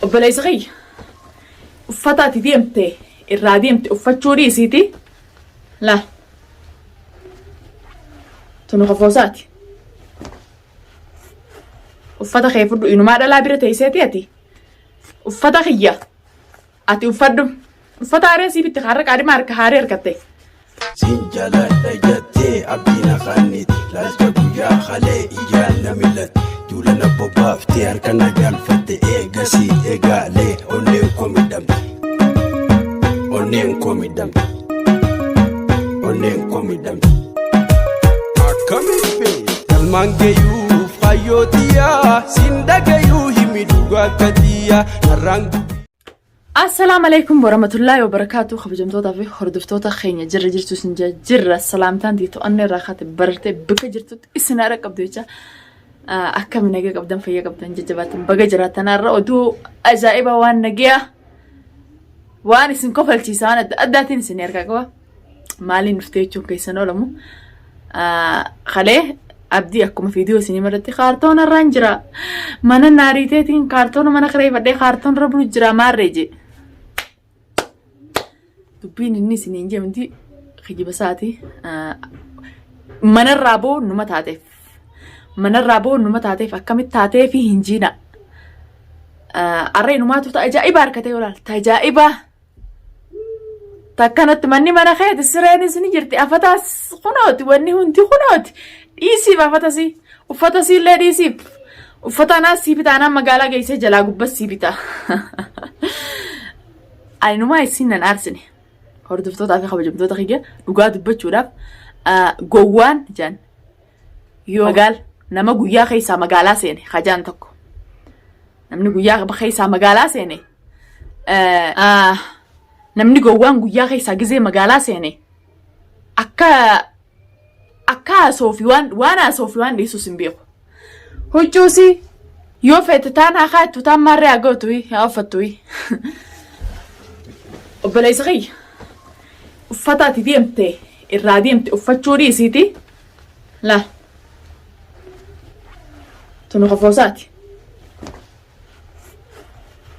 Obboleessa kiyya uffata ati deemte irraa deemte uffachuu dhiisiiti laal tunu kofoosaati. Uffata kee fudhu inumaa dhalaa bira teesseeti ati uffata kiyya ati uffadhu uffata haaree sii bitte kaarra qaadhima harka haaree harkatte. Sin jaaladha jettee abdiin afaaniiti. Laalcha guyyaa halee ijaan na mil'atte. Duula na bobbaaftee harka na galfatte. Eegasii eegaalee onneen koo miidhamte. Onneen koo miidhamte. Onneen koo miidhamte. Akkamitti galmaan gayuu fayyootiyaa sin dhagayuu himi dhugaa akka xiyyaa narraan Assalaamu alaikum warahmatullaahi wabarakaatu kabajamtootaa fi hordoftoota keenya jirra jirtu isin jirra salaamtaan tii to'annee irraa kaate bartee bakka jirtutti isin haadha qabdu jecha akkami nagaa qabdan fayyaa qabdan jajjabaatan baga jiraatan har'a oduu ajaa'iba waan nagiyaa waan isin kofalchiisa waan adda addaatiin isin harkaa qaba maaliin dhuftee jechuun keessan oolamu kalee abdii akkuma viidiyoo isinii irratti kaartoon irraan jira mana naariiteetiin kaartoon mana kireeffadhee kaartoon irra bulu jira maarree jee dubbiin inni isiniin jee miti kijiba isaati manarraa boo numa taateef manarraa boo numa taateef akkamitti taatee fi hin jiina arra inumaatu ajaa'iba harkatee olaal tajaa'iba Takkanatti manni mana keeti sireenis ni jirti afataas kunooti wanni hundi kunooti dhiisiif afatasii uffatasii illee dhiisiif uffata anaas sii bita anaan magaalaa geessee jalaa gubbas sii bita. Ani isin nan aarsine hordoftootaa fi kabajamtoota kiyya dhugaa dubbachuudhaaf gowwaan jaan yoo magaal nama guyyaa keessaa magaalaa seene hajaan tokko namni guyyaa keessaa magaalaa seene Namni gowwaan guyyaa keessaa gizee magaalaa seene akka akka haasoo fi waan waan haasoo fi waan dhiisus hin beeku. Huccuusi yoo feete taan haa kaattu taan maarree haa gootu haa uffattu. Obboleessa kiyya uffata ati deemte irraa deemte uffachuu dhiisiiti laal tunu kofoosaati.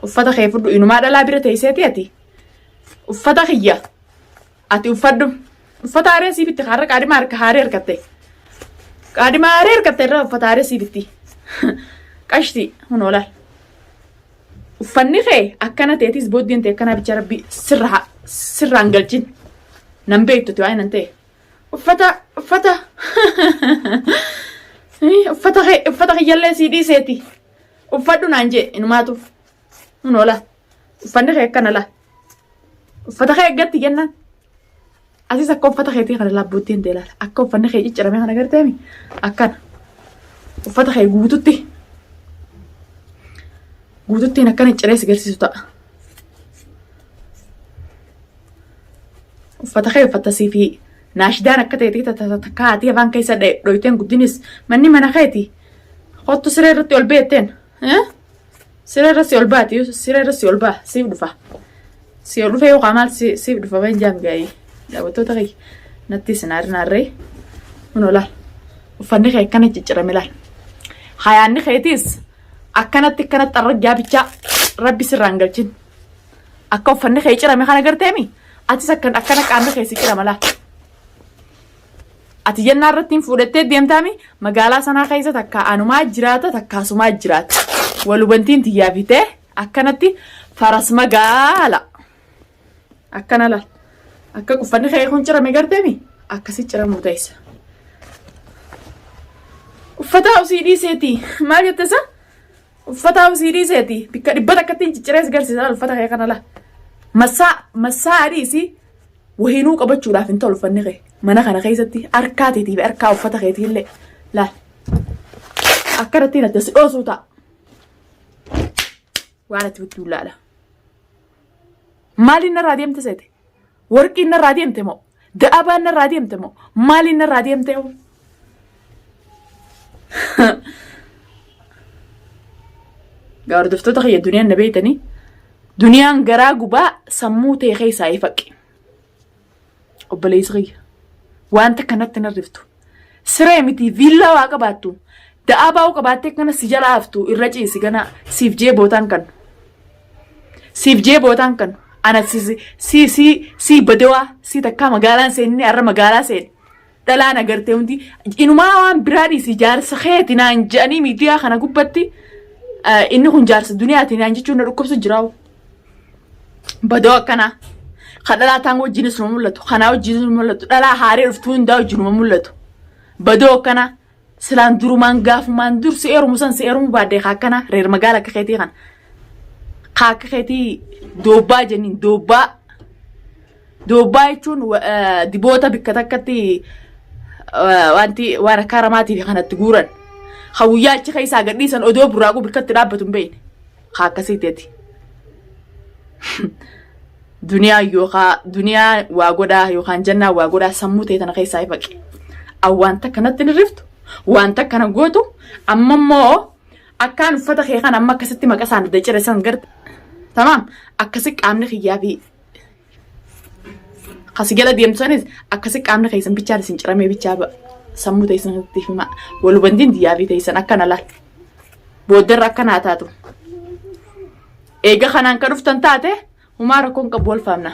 Uffata kee fudhu inumaa dhalaa bira teesseeti ati. Uffata kiyya ati uffadhu. Uffata haaree sii bitti kaarra qaadhima harka haaree harkatte. Qaadhima haaree harkatte irraa uffata haaree sii bitti. Qashti hunoo laal. Uffanni kee akkana teetis booddeen tee akkanaa bicha rabbi sirra sirraan galchin. Nan beektuti waa'ee nan ta'e. Uffata uffata uffata kee uffata kiyyallee sii dhiiseeti. Uffadhu naan jee inumaatu. Hunoo laa. Uffanni kee akkana laa. Uffata kee eeggatti jennaan. Asis akka uffata keetii kana laa booddeen ta'e laala. Akka uffanni kee ciccirame kana garteemi akkana. Uffata kee guututti. Guututtiin akkana ciree si garsiisu ta'a. Uffata kee uffata sii fi naashidaan akka ta'e takka haati afaan keessa dhoyteen guddinis manni mana keeti. Kottu siree irratti ol beetteen. Siree irra si ol baati siree irra si ol baa siif dhufa. Si ol dhufe yookaan maal siif dhufa bahin jaam gaa'ii. Daawwattoota kiyya natti isin aarinaarree kunoo laal. Uffanni kee akkana ciccirame laal. Hayaanni keetiis akkanatti akkanatti arrajjaa bichaa rabbi sirraan galchin. Akka uffanni kee cirame kana garteemi atis akkan akkana qaamni kee si cirama laal. Ati jennaa irratti hin fuudhattee deemtaami magaalaa sanaa keessa takka anumaa jiraata takka asumaa jiraata. Walubantiin tiyyaa fitee akkanatti faras magaala. Akkana laal. Akka uffanni kee kun cirame garteemi akkasi ciramuu teessa. Uffata usii dhiiseeti maal jette isa? Uffata usii dhiiseeti bikka dhibba takkatti hin cicciree si garsiisa laal uffata kee kana laal. Massaa massaa adiisii Wahinuu qabachuudhaaf hin tolu uffanni kee. Mana kana keessatti harkaa teetii fi harkaa uffata keetii illee laal. Akkanatti adda si dhoosuu ta'a. Waan ati bittuu laala. Maaliin narraa deemte seete? Warqiin narraa deemte moo? Da'abaan narraa deemte moo? Maaliin narraa deemte? Gaa hordoftoota kiyya duniyaan na beeytanii duniyaan garaa gubaa sammuu ta'e keessaa ifaqi. Obboleessi kiyya wanta kanatti na riftu. Siree miti viillaa waa qabaattu. Da'aa baa'uu qabaattee kana si jala haftu irra ciisi gana siif jee bootaan kan. Siif jee bootaan kan ana si si si si badawaa si takkaa magaalaan seenne har'a magaalaa seene. Dhalaan agartee hundi inumaa waan biraa dhiisi jaarsa keeti naan jedhanii miidiyaa kana gubbatti inni kun jaarsa duniyaati naan jechuun na dhukkubsu jiraawu. Badoo akkanaa. Kan dhalaa taan wajjinis numa mul'atu. Kanaa wajjinis numa mul'atu. Dhalaa haaree dhuftu hundaa wajjin numa mul'atu. Badoo akkanaa. Silaan durumaan gaafumaan dur si eerumu san si eerumu baadde kaa akkanaa reer magaala akka keetii kana. Kaa akka keetii doobbaa jenniin doobbaa. Doobbaa jechuun diboota bikka takkatti wanti waan akka haramaatii fi kanatti guuran. Ka guyyaa achi keessaa gadhiisan odoo burraaquu bikkatti dhaabbatu hin beekne. Ka akkasii teeti. Duniyaa yookaan duniyaa waa godhaa yookaan jannaa waa godhaa sammuu ta'e tana keessaa ifaqe. An wanta kanatti ni riftu wanta kana gootu amma immoo akkaan uffata kee kana amma akkasitti maqa isaan adda cire san garte. Tamaam akkasi qaamni kiyyaa fi kasi jala deemtu sanis akkasi qaamni keessan bichaan isin ciramee bichaa sammuu teessanitti hima wal hubantiin diyyaa fi teessan akkana laal. Booddarra akkanaa taatu. Eega kanaan ka dhuftan taate humaa rakkoon qabu wal faamna.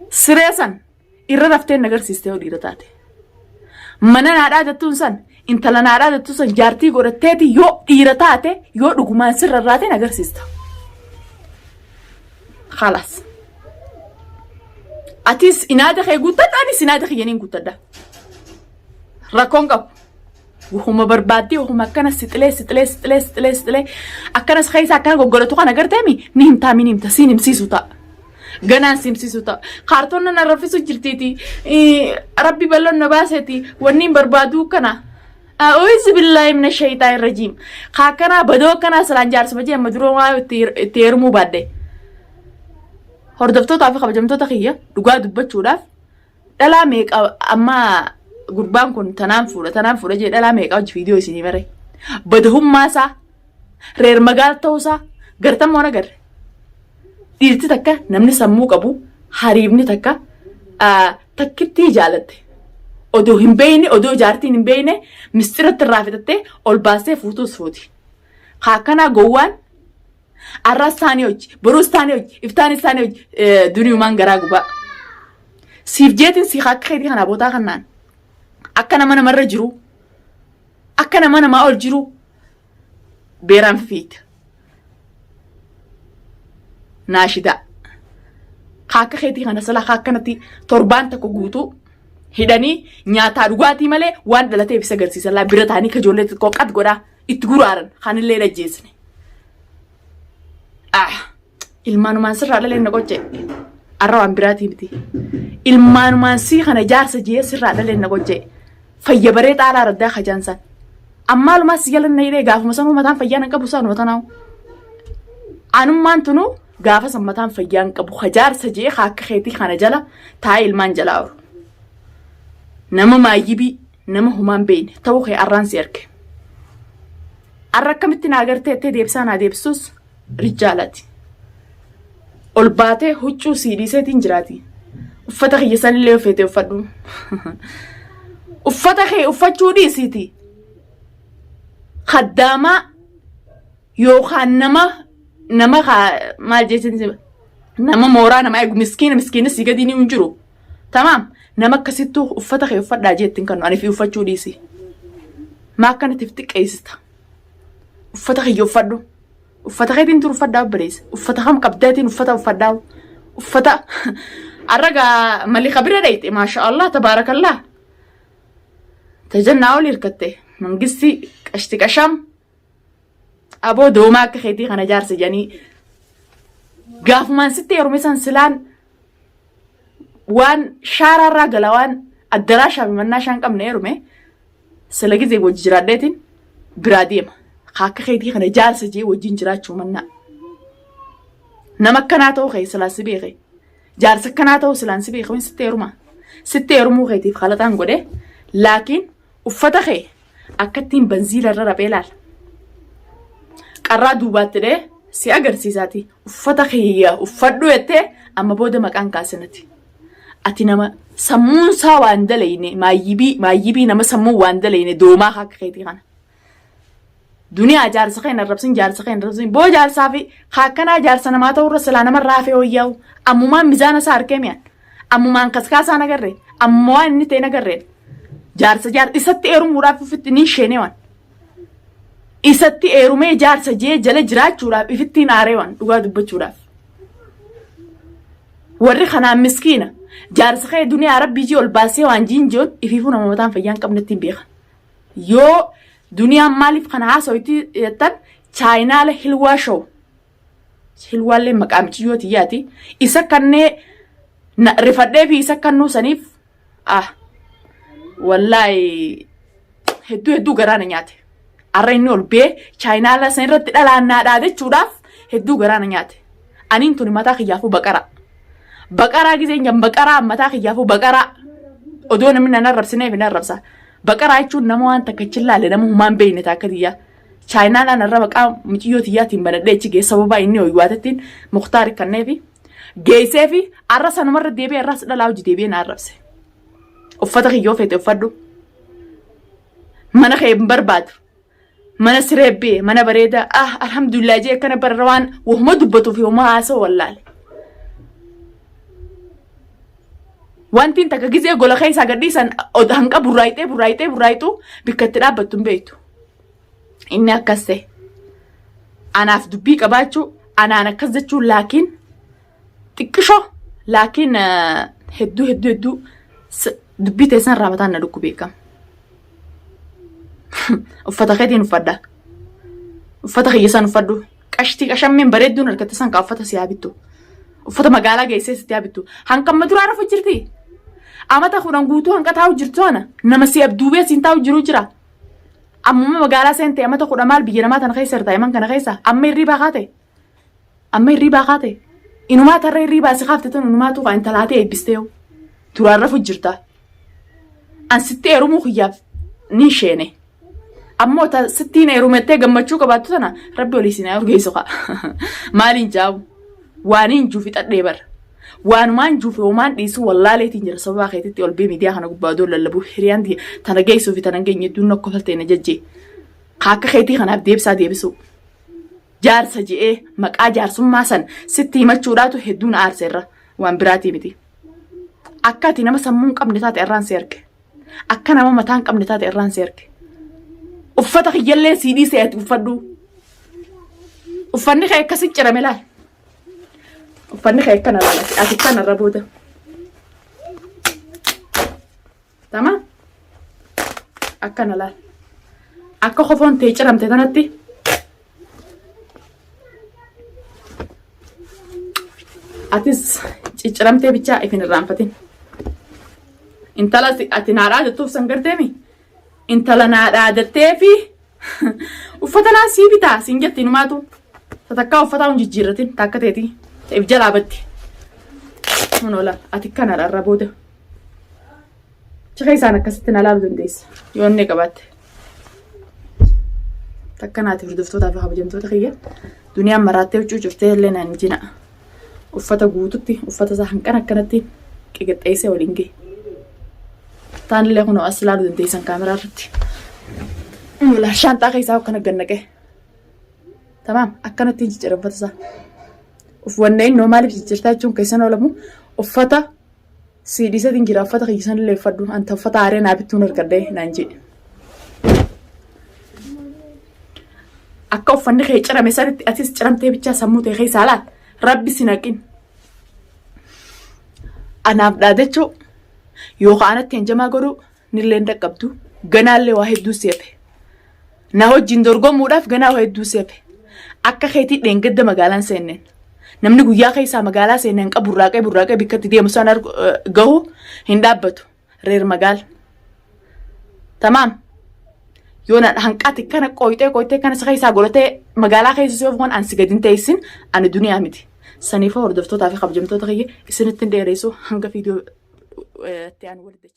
Siree san irra raftee na agarsiiste yoo dhiira taate. Mana naa dhaadattuun san intala naa dhaadattuun san jaartii godhatteeti yoo dhiira taate yoo dhugumaan sirra irraate na agarsiista. Khalaas. Atis inaada kee guuttadha anis inaada kiyyaniin guuttadha. Rakkoon qabu. Wahuma barbaaddee wahuma akkana sixilee sixilee sixilee sixilee sixilee akkanas keessa akkana goggodhatu kana agarteemi ni himtaa ni himta siin himsiisu ta'a. Ganaan si himsiisu ta'a. Kaartoon na raffisu jirtiiti. Rabbi balloon na baaseeti wanni hin barbaaduu kana. A'uuzu billaahi mina shayxaan rajiim. Ka akkanaa badoo akkanaa silaan jaarsuma jee amma duroo waa itti heerumuu baadhe. Hordoftootaa fi kabajamtoota kiyya dhugaa dubbachuudhaaf Dhalaa meeqa amma gurbaan kun tanaan fuudha tanaan fuudha jee dhalaa meeqa hojii viidiyoo isinii bare. Badahummaa isaa reer magaal ta'uu isaa gartan moo nagarre. Dhiirti takka namni sammuu qabu hariifni takka takkittii jaalatte. Odoo hin beeyne odoo jaartiin hin beeyne mistiratti irraa fixattee ol baastee fuutuus fuuti. Haa akkanaa gowwaan Arras taanee hojii, boruus taanee hojii, iftaanis taanee hojii, duniyumaan garaa gubaa. Siif jeetiin si akka keetii kanaa bootaa kannaan. Akka nama namarra jiru, akka nama namaa ol jiru beeraan fiita. Naashidaa. Ka akka keetii kana silaa ka akkanatti torbaan tokko guutuu hidhanii nyaataa dhugaatii malee waan dhalateef isa agarsiisan laa bira taanii ka ijoollee xixiqqoo qad godhaa itti guraaran kanillee hin ajjeesne. Ah, ilmaanumaan sirraa dhaleen na qoccee. Arra waan biraatii miti. Ilmaanumaan sii kana jaarsa jee sirraa dhaleen na qoccee. Fayya baree xaalaa raddaa kajaansan. Ammaalumaa si jala na hidhee gaafuma sanuu mataan fayyaa nan qabu saanuma tanaawu. Anummaan tunuu gaafa san mataan fayyaa hin qabu kajaarsa jee akka keetii kana jala taa'ee ilmaan jalaa oolu. Nama maayyibii Nama homaa hin beekne ta'uu kee arraan si arge. Arra akkamitti naa agartee jettee deebisaa naa deebistus rijjaalati. Ol baatee huccuu sii dhiiseetiin jiraati. Uffata kiyya sanillee yoo feete uffadhu. Uffata kee uffachuu dhiisiiti. Kaddaamaa yookaan nama nama maal jechuun nama mooraa nama eegu miskiina miskiina sii gadi ni hin jiru. Tamaam nama akkasittuu uffata kee uffadhaa jeettiin kan ani fi uffachuu dhiisi. Maa akkanatti if xiqqeessita? Uffata kiyya uffadhu. Uffata keetiin turu uffadhaa obboleessa. Uffata kam qabdeetiin uffata uffadhaa. Uffata arragaa malika bira dhayxe maasha Allah tabaarakallah. Tajannaa ol hirkatte mangisti qashti qashaam. Aboo doomaa akka keetii kana jaarsa jedhanii gaafumaan sitti heerume san silaan waan shaaraarraa gala waan addaraashaa fi mannaa shaan qabne heerume sila gizee wajji jiraadheetiin biraa deema. Akka keetii kana jaarsa jee wajjin jiraachuu mannaa. Nama akkanaa ta'uu kee silaa si beeke. Jaarsa akkanaa ta'uu silaan si beeke sitti heeruma. Sitti heerumuu keetiif kalaxaan godhe laakiin uffata kee akkattiin banziila irra raphee laala. Qarraa duubaatti dhee si agarsiisaati uffata kiyya uffadhu jettee amma booda maqaan kaasinati. Ati nama sammuun isaa waan dalayne maayyibii maayyibii nama sammuun waan dalayne doomaa akka keetii kana. Duniyaa jaarsa kee hin arrabsin jaarsa kee hin arrabsin boo jaarsaa fi kaakkanaa jaarsa namaa ta'urra silaa nama raafee wayyaa'u ammumaan mizaana isaa harkee mi'an ammumaan kaskaasaa nagarre ammuma waan inni ta'e nagarreen jaarsa jaarsa isatti eerumuudhaaf ofitti ni sheenee waan isatti eerumee jaarsa jee jala jiraachuudhaaf ifittiin aaree waan dhugaa dubbachuudhaaf. Warri kanaan miskiina jaarsa kee duniyaa rabbii jee ol baasee waan jiin joon ifiifuu nama mataan fayyaa hin qabnetti hin beekan. Yoo duniyaan maaliif kana haasawitti jettan chaayinaala hilwaa show hilwaallee maqaa miciyyoo tiyyaati isa kannee na rifadhee fi isa kannuu saniif ah wallaahi hedduu hedduu garaa na nyaate. Arra inni ol bee chaayinaala san irratti dhalaan naa dhaadachuudhaaf hedduu garaa na nyaate. Aniin tuni mataa kiyyaafuu baqaraa. Baqaraa giseen jan baqaraa mataa kiyyaafuu baqaraa. Odoo namni nan arrabsineef hin arrabsa. Baqaraa jechuun nama waan takka achi laalle nama humaan beekne takka tiyyaa. Chaayinaalaan irra maqaa muciyyoo tiyyaatiin banadhee achi geessa sababa inni hoywaatettiin Muktaar kanneefi geessee fi arra sanumarra deebi'ee arras dhalaa hojii deebi'ee na arrabse. Uffata kiyyoo feete uffadhu. Mana kee hin barbaadu. Mana siree bee mana bareedaa ah alhamdulillah jee akkana barra waan wahuma dubbatuu fi wahuma haasa'u wallaale. Wantiin takka gizee gola keessaa gadhiisan hanqa burraayixee burraayixee burraayixuu bikka itti dhaabbattu hin beektu. Inni akkas ta'e. Anaaf dubbii qabaachuu anaan akkas jechuun laakiin xiqqishoo laakiin hedduu hedduu hedduu dubbii teessan irraa mataan na dhukku beekama. Uffata keetiin uffadha. Uffata kiyya san uffadhu. Qashtii qashammeen bareedduun argatte san kaa uffata si haa bittu. Uffata magaalaa geessee sitti haa bittu. Hanqamma duraa rafu jirti. Amata 10 guutuu hanqa taa'u jirtu ana. Nama si abduubee siin taa'u jiru jira. Ammuma magaalaa seente amata 10 maal biyya namaa tana keessa jirta yaman kana keessa amma hirriibaa kaate. Amma hirriibaa kaate. Inumaa tarree hirriibaa si kaafte tun inumaatu kaa intalaatee eebbistee duraan rafu jirta. An sitti heerumuu kiyyaaf ni sheene. Ammoo ta sittiin heerumettee gammachuu qabaattu tana rabbi olii isin haa urgeessu kaa. Maaliin jaabu? Waaniin juu fixadhee bara. Waanumaan juu fi homaan dhiisuu wallaaleetiin jira sababaa keetitti ol bee miidiyaa kana gubbaa odoo lallabuu hiriyaan tiyya tana geessuu fi tana hin geenye hedduun na kofaltee na jajjee. Kaa akka keetii kanaaf deebisaa deebisuu. Jaarsa je'ee maqaa jaarsummaa san sitti himachuudhaatu hedduu na aarse irra waan biraatii miti. Akka ati nama sammuu hin qabne taate irraan si arge. Akka nama mataa hin qabne taate irraan si arge. Uffata kiyyallee sii dhiisee ati uffadhu. Uffanni kee akkasi cirame laal. Uffanni kee akkana laal ati akkana irra booda. Tama akkana laal. Akka kofoon tee ciramte tanatti atis cicciramtee bichaa ifin irraanfatin. Intala ati naa dhaadattuuf san garteemi? Intala naa dhaadattee fi uffata naa sii bitaa siin jetti inumaatu. Tatakkaa uffataa hin jijjiirratin takka teetii if jalaa batti. Kun oola ati kana irra booda. Cika isaan akkasitti na laaluu dandeessa yoo inni qabaatte. Takka naati hordoftootaa fi kabajamtoota kiyya duniyaan maraattee huccuu cuftee illee naan jina. Uffata guututti uffata isaa hanqana akkanatti qixxeessee waliin gahe. Taanillee kunoo as laaluu dandeessan kaameraa irratti. Mulaa shaanxaa keessaa akkana gad naqee. Tamaam akkanatti hin jijjiira uffata isaa. Uffanne innoo maaliif jijjiirtaa jechuun keessan oolamu uffata sii dhiiseetiin jira uffata kiyya sanillee uffadhu anta uffata haaree naa bittuun argadhee naan jedhe. Akka uffanni kee cirame sanitti atis ciramtee bichaa sammuu tee keessaa laal rabbi si naqin. Anaaf dhaadachuu yookaan anatti hanjamaa godhuu nillee hin dhaqqabdu ganaallee waa hedduu si hafe. Na wajjin dorgomuudhaaf ganaa waa hedduu si hafe. Akka keetii dheengadda magaalaan seenneen. Namni guyyaa keessaa magaalaa seenne hanqa burraaqee burraaqee bikka itti deemu san gahu hin dhaabbatu. Reer magaala. Tamaam. Yoo na hanqati kana qooyxee qooyxee kana si keessaa godhatee magaalaa keessa si ofuun an si gadi hin teessin ani duniyaa miti. Saniifuu hordoftootaa fi kabajamtoota kiyya isinitti hin dheeressu hanga viidiyoo itti aanu walitti.